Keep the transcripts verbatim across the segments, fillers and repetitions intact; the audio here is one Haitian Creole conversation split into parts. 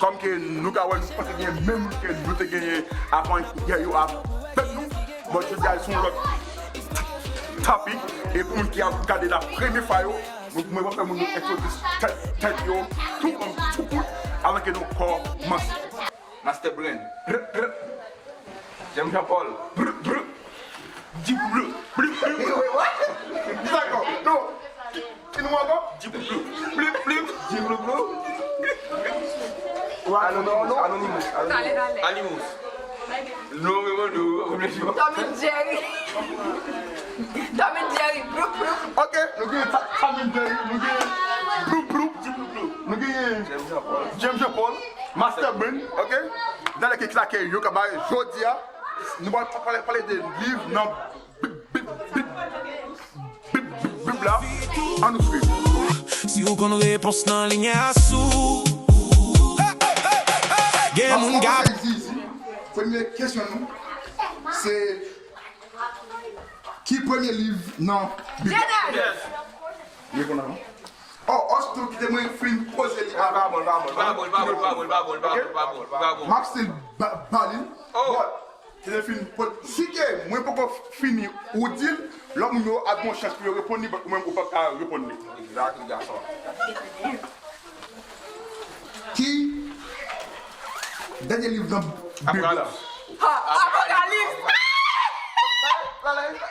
Kòm ke nou ka wè, nou panse gen menm moun ke nou te genyen avan yè yo avèk nou. Bon, jodi a se yon lòt topic. E pou moun ki ap gade la premye fwa yo, mwen, mwen va fè moun yo entwodui tèt, tèt yo, tou kòm tou kout, avan ke nou kòmanse. Master Brain. Brr, brr. James Jean Paul. Brr, brr. Di blou, blou, blou. Wait, wait, what? Ki sa ankò? Non. Ki, ki non ankò? Di blou, blou, blou. Di blou, blou. Anonymous, Anonymous, Anonymous. Talè, talè. Animous. Non, men bon, nou, reflechi. Tom and Jerry. Tom and Jerry, bloup, bloup. Ok, nou gen Ta-, Tom and Jerry, nou gen bloup, bloup. Di blou, blou. Nou gen James Jean Paul. James Jean Paul. Master Brain, ok? Nan lè ke kisa ke yo ka bay jodi a, nou pral pale, pale de liv nan Bib, Bib, Bib, Bib, Bib, Bib la. Ann nou swiv. Si w konn repons nan linyè a sou. Gen moun k ap. Premye kesyon nou, se ki premye liv nan Bib la? Jenèz. Reponn avan. Oh, Austin, kite mwen fin poze li. Ah, pa bon, pa bon, pa bon, pa bon, pa bon, pa bon, pa bon, pa bon, pa bon, pa bon. M ap still ba, ba li. Oh. Bon, kite fin poze. Si ke mwen poko fini ou di l, lòt moun yo ap gen yon chans pou yo reponn li, but ou menm ou pa ka reponn li. Exactly, gason. Ki dènye liv nan Bib la? Apokalips. Ha, Apokalips. Apokalips. Apokalips.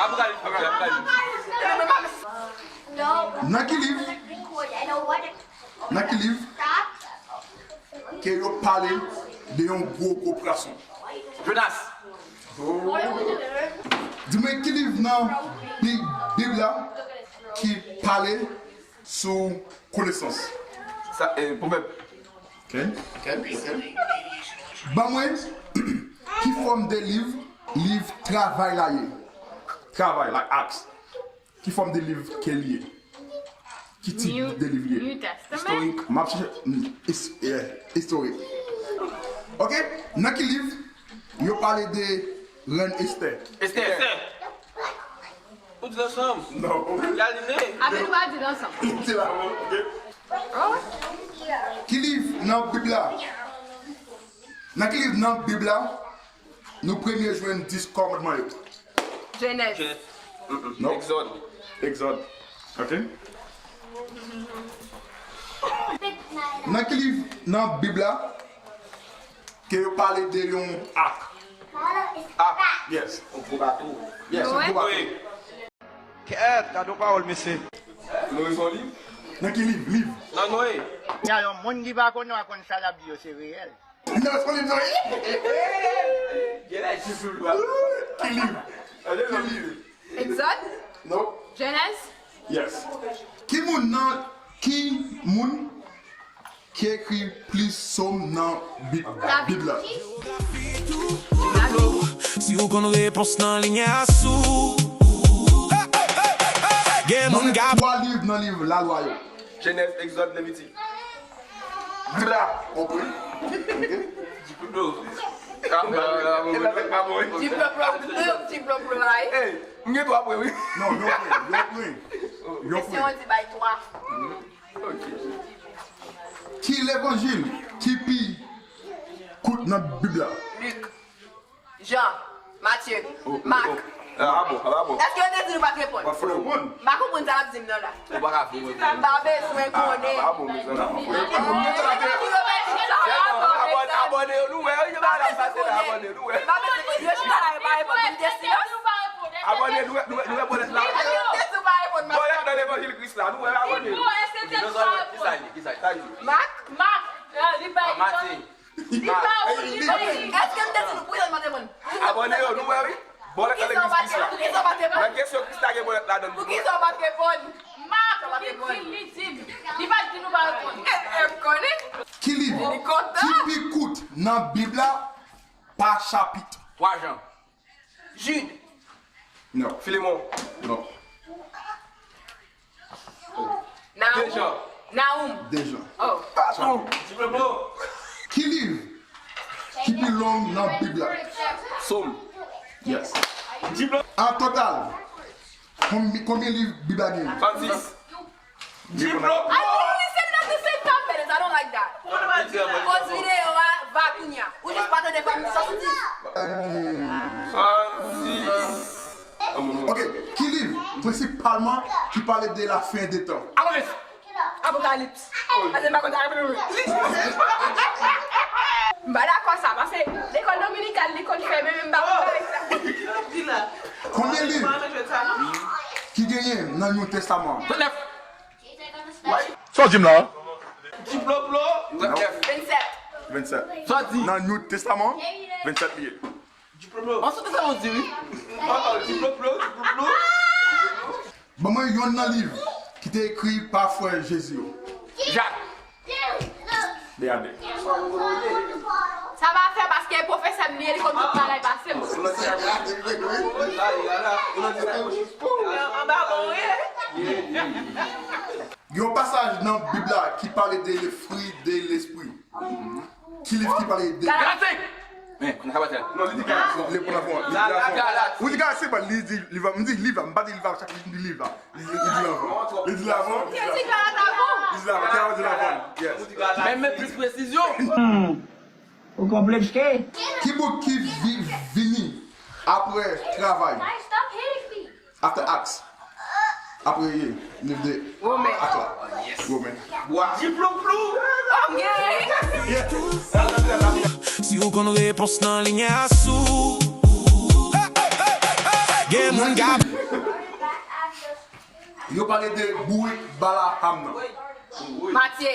Apokalips. Apokalips. Nan ki liv? Nan ki liv ke yo pale de yon gwo, gwo pwason? Jonas. Di mwen ki liv nan Bi-, Bib la ki pale sou konesans? Sa, eh, Pwovèb. Ok. Ok, ok. Ban mwen ki fòm de liv, liv travay la ye? Travay, like acts. Ki fòm de liv ke li ye? Ki tip de liv li ye? New Testament. Istorik. M ap chèche, mm, is-, eh, istorik. Ok, nan ki liv yo pale de rèn Estè? Estè. Estè. Nou di l ansanm. Non. Y a li ne. Amen, nou pa di l ansanm. Di l avan, ok. Ki liv nan Bib la? Nan ki liv nan Bib la nou premye jwenn dis kòmandman yo? Jenèz. Jenèz. Mm-mm. Non. Egzòd. Egzòd. Ok. Nan ki liv nan Bib la ke yo pale de yon ak? Ak. Yes. Yon gwo bato. Yes, yon gwo bato. Noe. Kèt, gade yon pawòl, mesye. Noe se yon liv? Nan ki liv? Liv. Nan Noe. Nan yon moun ki pa konn, pa konn sa l ap di yo, se reyèl. Nan son li di. Genlè jis ou lwa. Ki liv? Ki liv? Egzòd? Non. Jenèz? Yes. Ki moun nan, ki moun ki ekri plis sòm nan Bi-, Bib la? Si w konn repons nan linyè a sou. Gen moun k ap. Twa liv nan liv Lalwa yo. Jenèz, Egzòd, Levitik. Dra, konpri? Ok. Diplo. Diplo, diplo, diplo, ay. Ey, m gen twa pwen, wi. Non, yo pwen, yo pwen. Yo pwen. Kesyon an di bay twa. Ok. Ki levanjil ki pi kout nan Bib la? Lik. Jan, Matye, Mak. Ah, pa bon, ah, pa bon. Èske yo te di nou pa t reponn? Pa t reponn. M pa konprann sa l ap di m nan la. Ou pa ka fè reponn. M pa bezwen konnen. Ah, pa bon, mezanmi. Abòne, abòne yo, nou wè, yo pa la pase la, abòne, nou wè. M pa bezwen konnen. Yo chita la, yo pa reponn. Moun te silans. Abòne, nou wè, nou wè, nou wè bòlèt la. Bòlèt nan levanjil Kris la, nou wè, abòne yo. Kisa li, kisa li? Mak. Mak. Li bay Matye. Li pa ou, li pa ou. Èske m te di nou, poukisa w pa t reponn? Abòne yo, nou wè wi. Bòlèt nan legliz Kris la. Poukisa w pa t reponn? Nan kesyon Kris la gen bòlèt ladan l. Poukisa w pa t reponn? Mak, li di, li di m. Li pa t di nou pa reponn. E, e, konnen. Ki liv ki pi kout nan Bib la pa chapit? Twa Jan. Jid. Non. Filemon. Non. Nahum. Dejan. Nahum. Dejan. Oh. Patron. Ki liv ki pi long nan Bib la? Sòm. Yes. An total, Konbi- Konbyen liv Bib la gen? Trannsis. Diplo. I literally said it at the same time, Dennis. I don't like that. Poz videyo a, va kounya. Ou jis pa tande fwa m sòti. Trannsis. Ok, ki liv prensipalman ki pale de la fin des temps? Apokalips. Apokalips. Pase m pa konn sa. M pa dakò sa, paske lekòl dominikal, li konn fèmen, men m pa konn bagay sa. Konbyen liv ki genyen nan New Testament? Trannèf. Sa w di m la? Diploplo. Vennsenk. Vennsenk. Sa w di? Nan New Testament, vennsenk li ye. Diploplo. An sou Testament di wi. Diploplo, diploplo. Ban mwen yonn nan liv ki te ekri pa frè Jezi yo. Jak. Deyade. Sa va fè paske pwofesè m li ye, li konn tout bagay pase m. Anba bon wi. Gen yon pasaj nan Bib la ki pale de le fruit de l'esprit. Ki liv ki pale de Galaten. Men, konn sa batay. Non, li di Galaten. Li pran fon. Li di la fon. Ou di Galaten, se pa li di liv la. M di liv la, m pa di liv la, chak li di liv la. Li, li di l avan. Li di l avan. Li di l avan. Li di l avan. Kè di l avan. Yes. Men, men plis presizyon. Hmm. Ou konplekse. Ki bout ki vi- vini apre travay? After Acts. Apre ye, liv de Women. Ak la. Women. Bwa. Diplouplou. Ok. Yeah. Si w konn repons nan linyè a sou. Gen moun k ap Yo pale de bourik Balaam nan. Matye.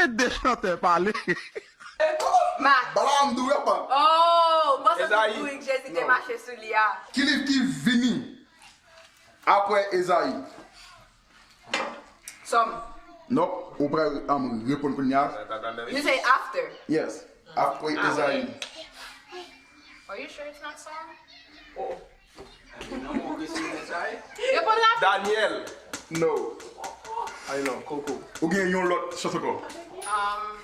Ede chantè pale. Ma. Balaam di w apa. Oh, bon, se Ezayi. Bourik Jezi te mache sou li a. Ki liv ki vini apre Ezayi? Sòm. Non, ou pral um, reponn kounye a. You say after. Yes. Apre Ezayi. Are you sure it's not Psalm? Reponn rapid. Daniel. No. I know, Coco. Ou gen yon lòt chans ankò. Um,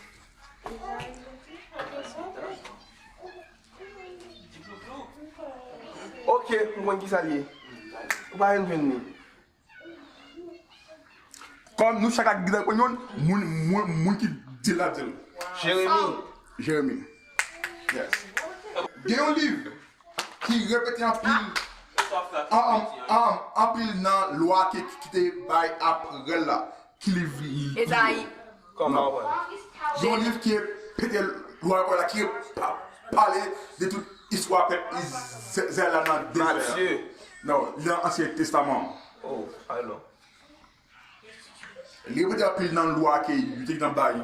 Ok, m konn ki sa l ye. Ou pa jwenn li. Kòm nou chak ak gide konn youn, moun, moun, moun ki di l la di l. Jeremi. Jeremi. Yes. Gen yon liv ki repete anpil, an, an, an, anpil nan lwa ki, ki te bay apre l la. Ki liv li? Ezayi. Kòman w wè? Gen yon liv ki repete lwa la ki pa- pale de tout istwa pèp Izrayèl la nan dezè a. Matye. Non, li nan Ansyen Testaman. Oh, I know. Li repete anpil nan lwa ke yo te gentan bay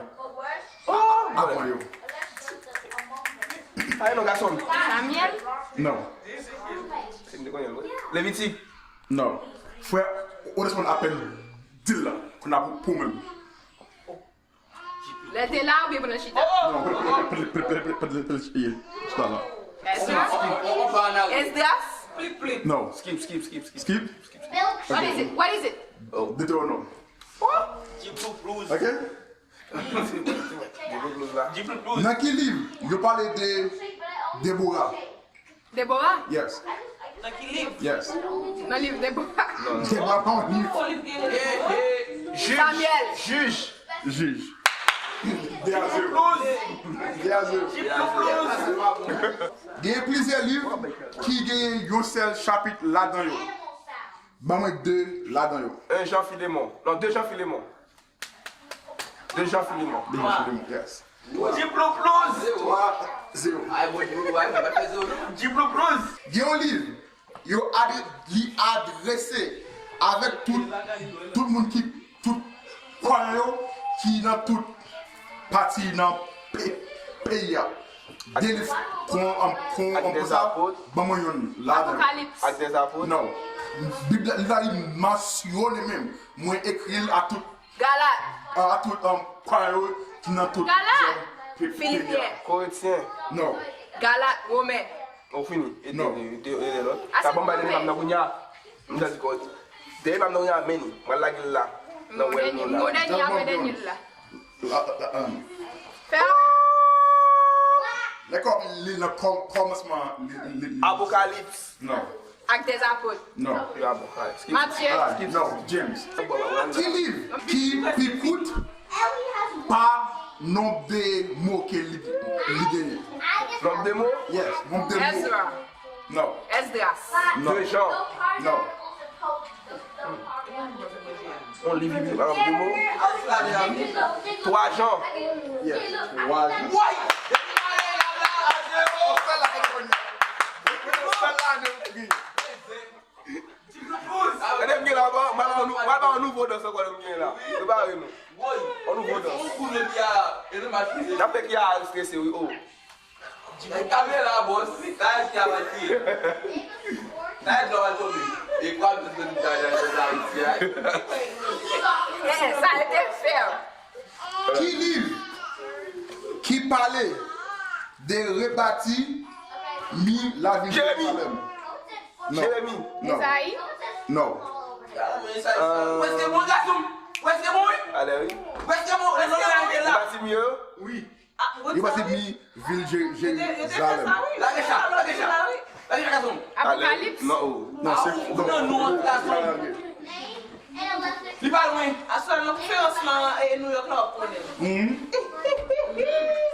avan yo. Ay non, gason. Samyèl? Non. Se m te konnen l, wi. Levitik. Non. Frè Onesmo apèn di l la. Kounye a pou, pou mwen. Lè l te la oubyen pandan l chita? Non, pandan l chita la. Esdras? Esdras? Non. Skip, skip, skip, skip. Skip? What is it? What is it? Deutéronome. Ok? Nan ki liv yo pale de Debora? Debora? Yes. Nan ki liv? Yes. Nan liv Debora. Debora pa yon liv. Samyèl. Jij. Jij. De a zewo. De a zewo. Gen plizyè liv ki gen yon sèl chapit ladan yo. Ban mwen de ladan yo. Un Jean Filémon. Non, deux Jean Filémon. Deux Jean Filémon. Deux Jean Filémon, yes. Diplouplouz. Twa zewo. Ay, bon, Diplouplouz. Gen yon liv, yo adre- li adrese avèk tout, tout moun ki, tout kwayan yo ki nan tout pati nan pe- peyi a. De liv kon, an, kon, an, kon sa, ban mwen youn ladan. Apokalips. Ak dèzapot. Non. Bib la, li la, li mansyone menm. Mwen ekri l a tout Galat. A, a tout, um, kwayan yo ki nan tout zòn pe- peyi a. Filipyen. Korentyen. Non. Galat, Women. Ou fini. E de, de, de, de lòt. Sa bon, bay dènye pa m nan kounye a. M ta di Korentyen. Dènye pa m nan kounye a, men li. Mwen lage l la. Nan wè l nou la. Mon dènye apre dènye l la. Fè. Lè kòm li nan kòm, kòmansman li, li, li. Apokalips. Non. Actes des Apôtres. Non. Yo Apokalips. Matthieu. Ah, non, James. Ki liv ki pi kout pa nonb de mo ke li, li genyen? Nonb de mo? Yes, nonb de mo. Ezra. Non. Esdras. Non. De Jan. Non. On liv ki pi pa nonb de mo? Twa Jan. Yes. Twa. Gade m gen la, mwen ba nou nouvo dans ankò, m gen la. Prepare nou. On nouvo dans. N ap fè ki a strese wi, oh. Kamera bòs, sa e ki a pati. Sa e dwa pral tonbe. E kwa tout moun ta jan sa isi a. Eh, sa e te fè. Ki liv ki pale de rebati mi lavil Jeremi. Jerizalèm? Non. Jeremi. Non. Ezayi. Non. Prèske bon gason. Prèske bon wi. Ale wi. Prèske bon. Prèske bon. Rebati mi yo. Wi. Rebati mi vil Je- Jerizalèm. Lage sa, lage sa. Lage sa gason. Apokalips. Non, oh. Non, se non. Non, non, gason. Li pa lwen. Aswè nan konferans lan e New York la w ap konnen. Mhm.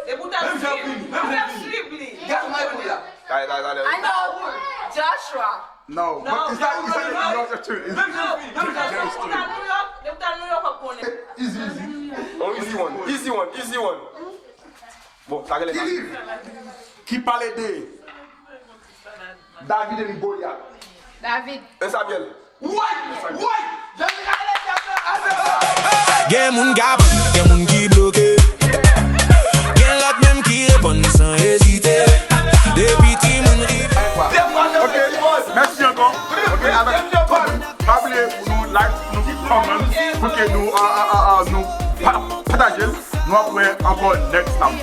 E pou ta swiv, pou ta swiv li. Gason mwen pou la. Kay la la la. I know. Joshua. No, but it's not, it's not, it's not a turn. It's Menm jan fi, menm jan Jerry's Pou turn. ta New York, depi ta New York w ap konnen. Easy, easy. On easy one. Easy one. Easy one. Bon, sa genlè. Ki liv ki pale de David and Goliath? David. Un Samuel. Woy! Woy! Jezi ka ale dyab nan ase. Gen moun k ap, gen moun ki bloke. Gen lòt menm ki reponn san ezite. Depi timoun rive. Ok, mèsi ankò. Ok, avèk pa bliye pou nou like, pou nou comment, pou ke nou, ah, ah, ah, ah, nou pa- pataje l. Nou ap wè ankò next time.